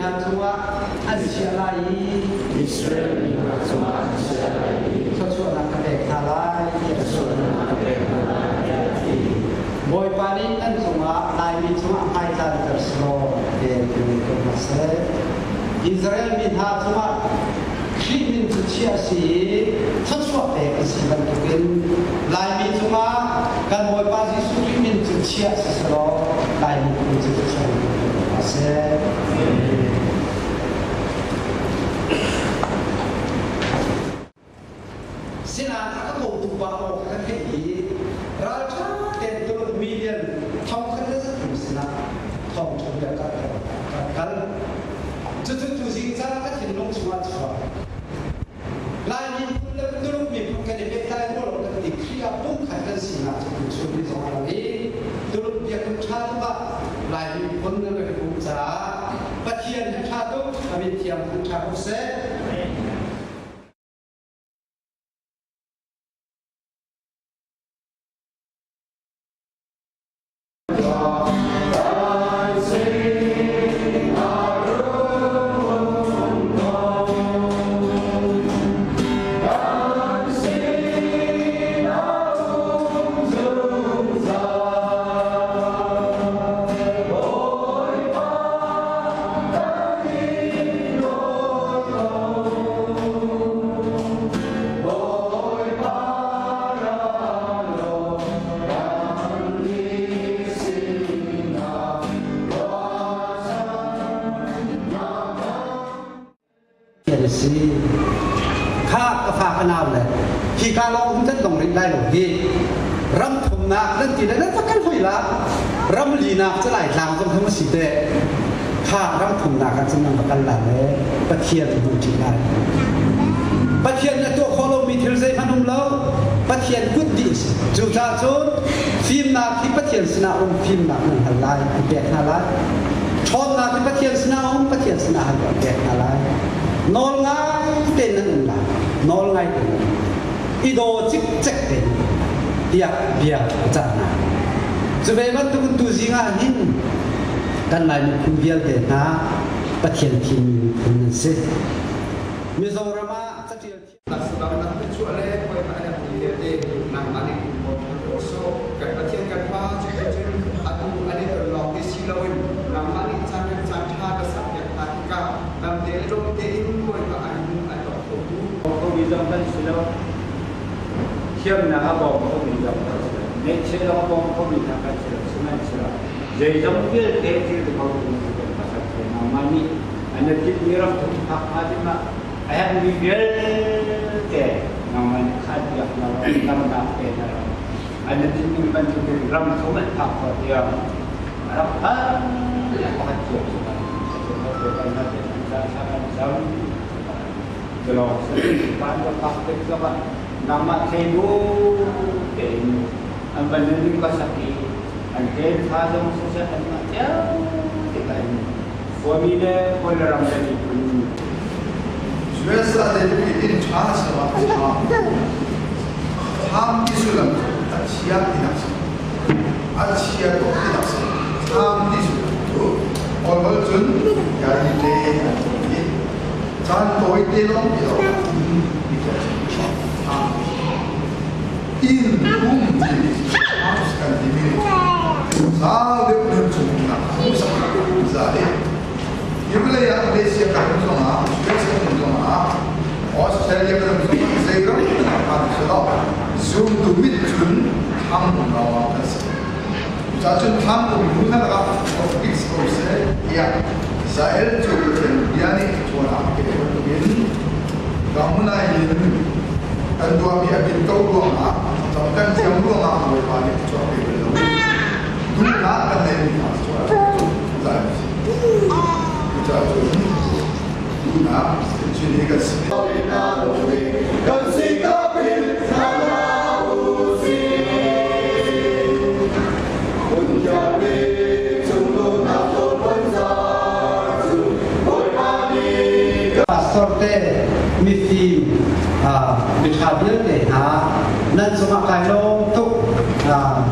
hna cungah an chiah lai i Israel mi hna cungah an chiah lai i thluachuahnak ka pek hna lai tiah a ti. Thluachuahnak ka pek hna lai tiah a ti. Bawipa nih nan cungah Laimi cungah hmaitlanter selaw vel in ngei ko hna seh. Israel mi hna cungah Khrih min cu chiah a si i thluachuah pek a si bantukin Laimi cungah kan Bawipa Jesuh Khrih min cu chiah si selaw Laimi phun cu thluachuah in ngei ko hna seh. Sinain a ka kotu pa aw kha ka theih i ralṭha tein Tuluk million thongkhat le zathum sinah thawngṭha bia karhter ka kal. Cucu tuzing caan ka thinlung chungah chuak. Lai miphun le Tuluk miphun kan i pehtlai rua lo kan ti. Khrih ah pumkhat kan sinak cu tuchun ni zong a lang i Tuluk biakinn ṭha tuk ah Lai miphun nan rak i pum caah Pathian hi ṭha tuk, a min thiang thangṭha ko seh. An si. Kha ka fa ka nau le hi ka lawng hun kan dong rih lai lo hi. Ram thumnak nan ti le nan va kan hoi la. Ram linak cu lai tlang zong hum si te. Kha ram thumnak ah cun nan va kal lai le Pathian hmu ṭi lai. Pathian na tuah khawh lomi thil zeihmanh um lo. Pathian kut dih si. Cucaah cun fimnak hi Pathian sinah um fimnak nan hal lai, an pek hna lai. Ṭhawnnak hi Pathian sinah um, Pathian sinah hal an pek hna lai. Nawl ngai tein nan um lai. Nawl ngai tein nan um lai. I daw cikcek tein tiah bia ka cah hna. Cu ve bantukin tuzing ah hin kan Lai miphun vialte hna Pathian thimmi miphun nan si. Mizoram ah catial Nasdamnak na chuah le hawipa a herhmi vialte nangmah nih in bawm hna ko sawh. Kan Pathian kan Pa cu cun atu an i ton lawng te si loin nangmah nih caan le caan ṭha na sakpiak hna tikah namte le dawm tein Bawipa an nun an tong khotu. Khomi zong kan si lo. Thiamnak a bawm khomi zong kan si lo. Ngeihchiah zong a bawm khomi hna kan si lo. Sihmanhsehlaw zeizong vialte thil ti khotu kan pasal te nangmah nih an tinhmi ram thum phak hnga dingah a herhmi vialte nangmah nih khanpiak na lamnak pe na an tinhning bantukin ram thum an phak khawh tiang a rak phan pakhat cio cu nangmah thei bu tein an van nunning ka sak i an tel tha zong siseh anmah cio tikah in khuami le khualram le miphun US ah zeitluk in ṭha sama ṭha Tham ti sullam cu a chia tinak si. A chia tuk tinak si. Tham ti sullam cu Kawlholh cun Yarite an ti. Caan tawi te lawng ti lo ti khi a si. Tham. Inn um timi house kan timi nih cun sau deuh nun chung umnak hmuhsaknak za i hi vawlei ah Malaysia kan um zongah US kan um zongah Australia kan um zongah zei ram kan si lo zumtu mit cun tham um lawng kan si. Cucaah cun tham um hnu hna lakah fix ko seh tiah Israel cu Pathian bia nih tuan ah a pek bantukin Ramhun in kan tuahmi a bin ko ruangah cam kan thiam ruangah Bawipa nih a chuah pe bal lo. Duhnak kan neihmi kha a chuah zungzal a si. Cucaah cun duhnak chin hi kan si. Kan si ka pin Pastor te mifim miṭha vialte hna nan cungah kai lawm tuk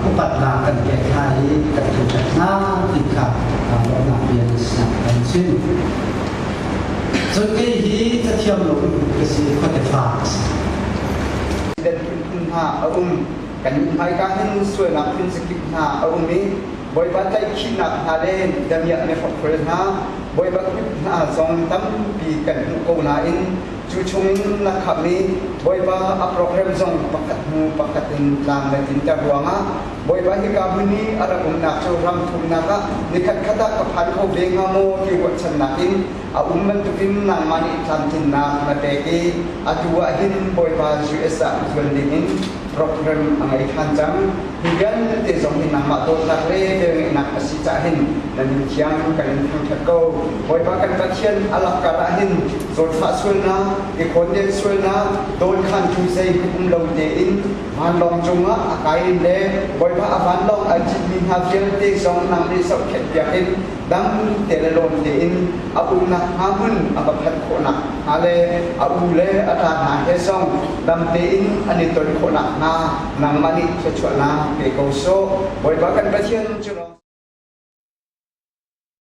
upatnak kan pek hna i kan thangṭhat hna ti kha lawmhnak bia nan sinah kan chim. Cun kei hi cathiam lo ka si, khuate fa ka si. Dan phunphun hna a um. Kan hmaika hin sualnak phun zakip hna a um i Bawipa tlaihkhihnak hna le damiah mihrokhrawl hna, Bawipa kut hna zong tampi kan hmuh ko nain cu chungin na khamh i Bawipa a program zong pakhat hnu pakhat in tlang na tlinter ruangah Bawipa hika hmun i a rak umnak cu ram thumnak ah nikhat khat ah ka phan kho ve hnga maw ti ruahchannak in a um bantukin nangmah nih tlamtlinnak na pek i atu ah hin Bawipa US ah zuan dingin program a ngei ṭhan cang. Hi vialte zong hi nangmah dawtnak le velngeihnak a si caah hin na min thiang kan in thangṭhat ko. Bawipa kan Pathian a lakkar ah hin zawtfah sualnak, i khawnden sualnak, dawnkhantu zeihmanh um lo tein vanlawng cungah a kai le Bawipa a vanlawng ai citmi hna vialte zong nang nih zohkhenhpiak in dam te le lawm tein a umnak hnga hmun a va phanh khawhnak hnga le a u le a ṭa hna he zong dam tein an i ton khawhnak hnga nangmah nih thluachuahnak pe ko sawh. Bawipa kan Pathian cu lawng.